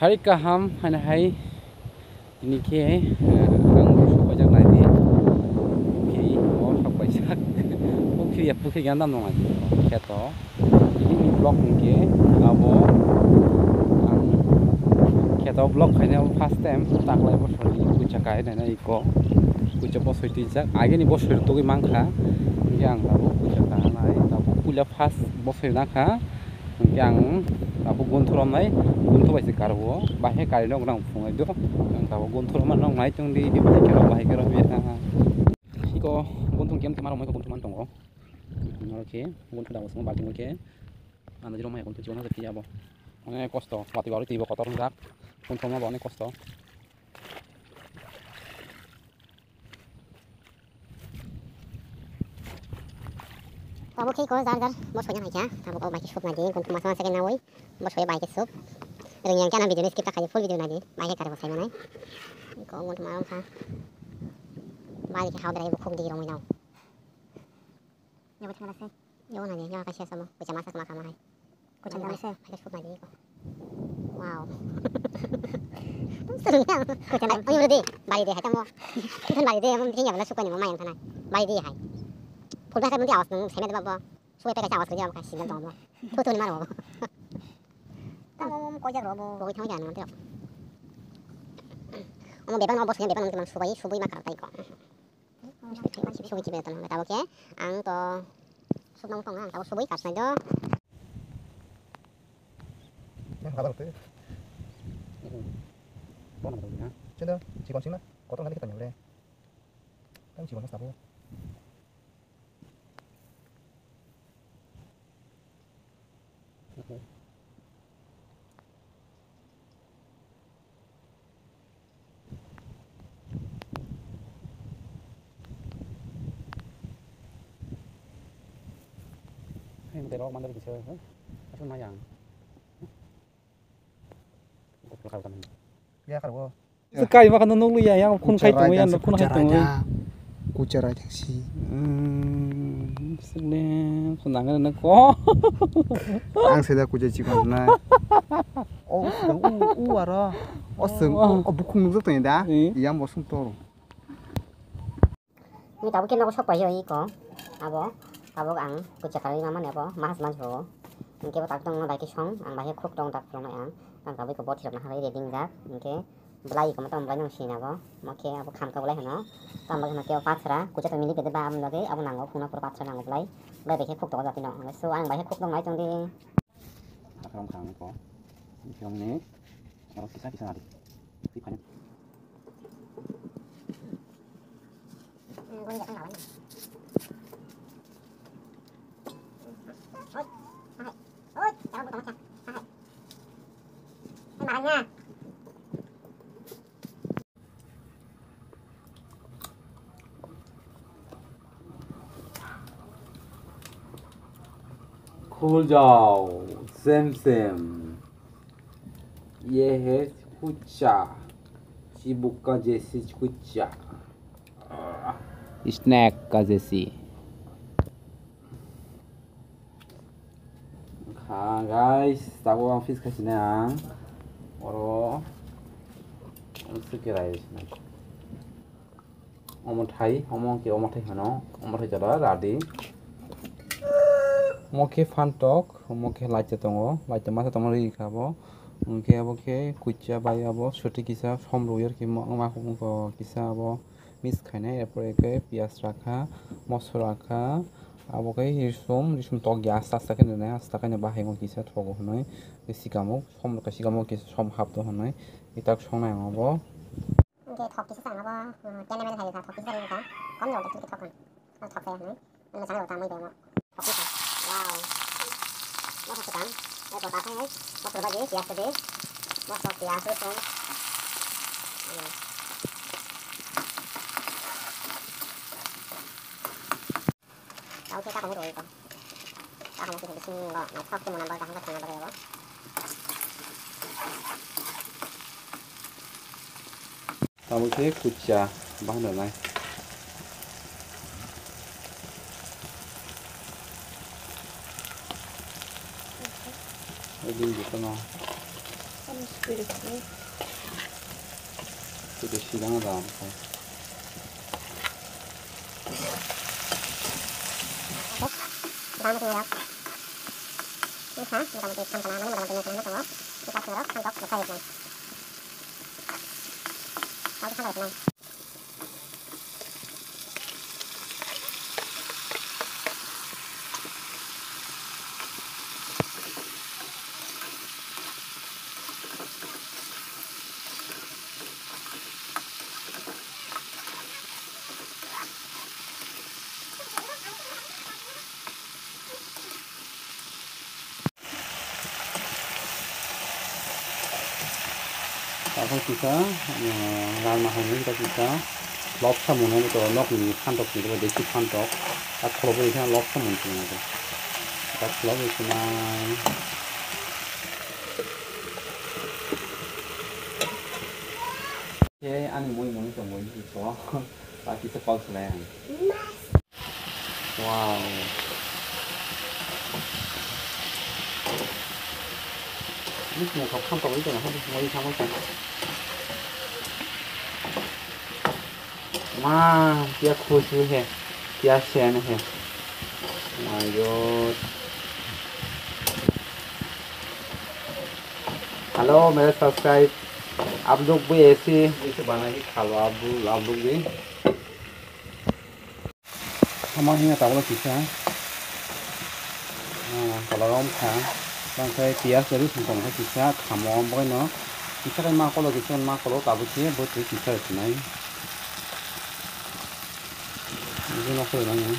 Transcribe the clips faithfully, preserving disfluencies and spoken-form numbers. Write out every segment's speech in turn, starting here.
Hari kaham, haino hai, tini khe, eh, ang rw sok paijak nai di. Pukhri o sok paijak. Pukhri ya, pukhri gana dam nang nai di. Kheto. Tini ni vlog hwnkhe abo ang kheto vlog khaina first time, taklai bosor ni puisa kai nai nai ko. Puisa bosor twijak. Agini bosor tugui mankha. Hwnkhe ang tabuk puisa kai nai. Tabuk puila first bosor nakha. Hwnkhe ang abo gunthuromnai, gunthur bai se karo o, bahai kari nok nang phungai do, ang tabuk gunthuromano nai tong di, di bahai kero, bahai kero, iko gunthur kem kema rok mai gunthur man tongo, aro khe gunthur da bosong balting khe, ano jiro mai gunthur chibana khe abo, onek kosto, wati wari twi bo kotor wngjak, gunthurma bo onek kosto. Tabuk khe iko jar jar bo soina hai kha. Tabuk o bai khe sup nai di, gunthur masa masa khe naui bo soi bai khe sup. Rwngya khe ano video ni skip ta khai di, full video nai di, bai khe kari bo sai manai. Iko gunthur ma wng kha. Bai khe hao drai bo khuk di rwngwi nao. Yabo thangla se. Yo na de, yo kaisa samo, kucha masa kama kama hai. Kucha dam se. Hai sup nai de ko. Wow. Serung yang. Kucha dam. Ayo de, bari de hai tamo. Kucha bari de, mo biya bala sukai ni mo mayang thanai. Bari de hai. Phul ba kai mo de awas nang, sai na de babo. Sukai pe kaisa awas ko de, kaisa signal dong mo. Thu thu ni maro. Tamo mo ko jak robo. Ko thang ja no de. Omo bebak no bo sai bebak no mang subai, subai ma kar tai ko. Subui chibe tong tabuk khe ang to subnang tong ang tabuk subui kasnai do. Yang kabar tu. Bono tu ya. Cina, cikon cina, kotor nanti kita nyamre. Kan cikon mas tabu. Hai, mate rok mandar bisa, eh? Asal mayang. Kok lakau kan. Ya, karo. Kai ma khano nukliya, yang phone khai tongo, yang phone khai tongo. Kuchara si. Hmm, sile, phone nang na ko. Ang seda kucha chikon na. Oh, u, u aro. Oh, sung, oh, bukhung nukjak tong da. Yang bo sung toro. Ni tabuk khe nogo sok paio iko. Abo, tabuk ang kucha karwi mamani abo, mahas mansi bo. Hwnkhe bo tabuk tongma bai khe song, ang bai khe khuk tong tak phunuknai ang. Ang tabuk iko bot hirok naharwi ready wngjak. Hwnkhe belai iko motom belai nang sina bo. Mo khe abo khamka belai hwno. Tamo hwno khe o pathra, kucha tong mili bede ba amo logwi abo nango, phunukna pura pathra nango belai. Belai bai khe khuk tong jatino. So ang bai khe khuk tong nai tong di. Akhram khang ko. Kham ni. Aro kisa kisa nadi. Di phani. खुल जाओ, same same. ये है कुच्चा, चिबुक का जैसी कुच्चा। Snack ka jesi. Kha, guys, tabuk ang feast khaisina ang. Oro ang sikerai sinai. Omo thai, omo khe omo thai hano, omo thai jora radi. Omo khe phantok, omo khe laita tongo, laita masa tongo ri kha bo. Hwnkhe abo khe kuchia bai abo soti kisa som rwi aro khe ma, ma, ma, kisa abo. Mix khainai, erpore khe piyaj rakha, mosla rakha, abo khe risum, risum tokya asta asta khe nwnai, asta khe no bahai o kisa thogo hwnwi, sikamo som rwkha, sikamo kisa som hapdo hwnwi, itak songnai ang abo. Hwnkhe thok kisa chang abo, mm, ten M L hai rwkha, thok kisa rwkha, kom no thok kisa thok khan, thok khe hwnwi. Ano sana utang mai demo. Wow. Masa tukang. Eh, kota apa ya? Masa berbagai, siap tadi. Masa siap tuh, kan. Tahu kita kamu doang itu. Kita kamu sih di sini enggak. Nah, sok cuma nambah dah, enggak nambah ya, Bang. Tabuk khe kuchia bahai rwnai. Bini jotono. Tei sidang ram kha. Bwsa, motamoti thamsa nangmani, motamoti nangmani tongo. Bwsa swngrok phantok bwsa yoknai. Tei phantok yoknai. Abo kisa, ah, rang nahani kisa lobsa mwnai to nokni phantok ni desi phantok. A khulobwi khe lobsa mwnai to. Ta khulobwi khe nai. Khe ani mui mui tongwi to. Ba kisa kok swlai ang. Wow. Ini semua kok phantok itu nah, mau sama sih. Wah, dia khusu hai, dia sen hai. Oh my God. Hello, mere subscribe. Aap log bhi aise, aise bana ke kha lo, aap log, aap log bhi. Tamo hwnwi tabuk kisa, ah, kolom wngkha, tei piyaj rwsong tongkha kisa, khamo boino kisa khe ma kolo, kisa ma kolo, tabuk khe bo twi kisa rw swnai. Bini nokho rwnai.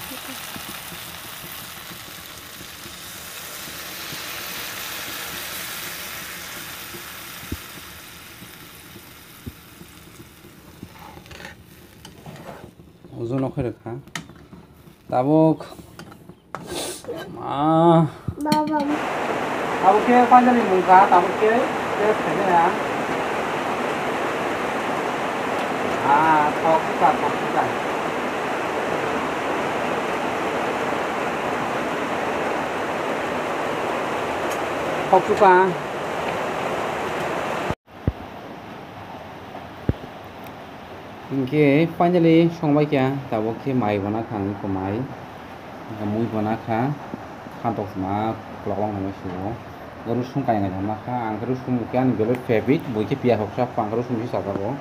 Ojono khe rwkha. Tabuk. Ah. Baba. Tabuk khe finally mungkha, tabuk khe test khaina ya. Ah, thok suka, thok suka. Thok suka. Hinkhe finally songbai kha, tabuk khe mai bo nakha ang, eko mai, mui bo nakha, khantok sima kolok long hai sugo, rosong kaya kaya nakha, ang khe rosong bo khe ani belai favorite, bo khe piyaj rok sa, ang khe rosong se chajago,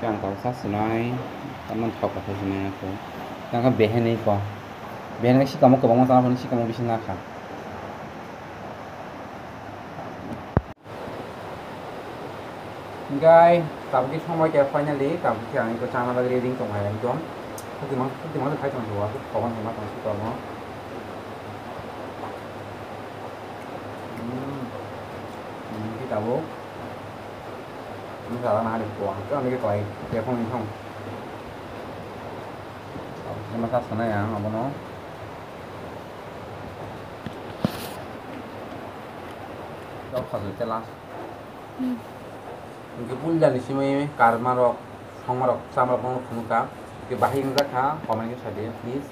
khe ang tabuk sa sinai, tamoni thok rok sinai ako, khe ang khe behenai ko, behenai sikamo kwbangma chana phano sikamo bisingo nakha. Guys, tabuk khe songbai kha finally, tabuk khe ang eko chana bagwi ready tong hai ekdom. Khukti mang, khukti mang khai tong thok, khokma tong ma tong si tong. Hmm. Hmm, khe tabuk. Masa na hari ko, ang khe ang khe klai, khe phone ni thong. Tabuk khe masa sana yang abono. Tok kha jai tela. Hmm. Hingke puila ni simi karma rok, songma rok, chama rok no phunuk kha. Hingke bahai wngjak kha, comment khe sai di, please.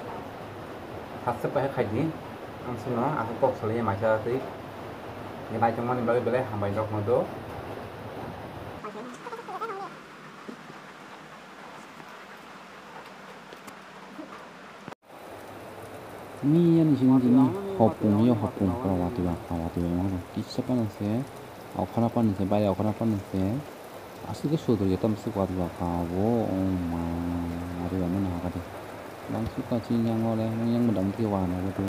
Subscribe bai khe khai di. Ang sino, aswk kok salai ya maisa twi. Hingke naitokmani bagwi belai hambai rok no do. Ni ani simi tini hopung yo hopung pura watwi ba kha watwi ba mano kisa phano se okhora phano se bai okhora phano se aswk khe sotro ya tamo swk watwi ba kha bo o ma watwi ba mano hakhe de bang swk ka chini yang ore yang bo dam khe wana bo.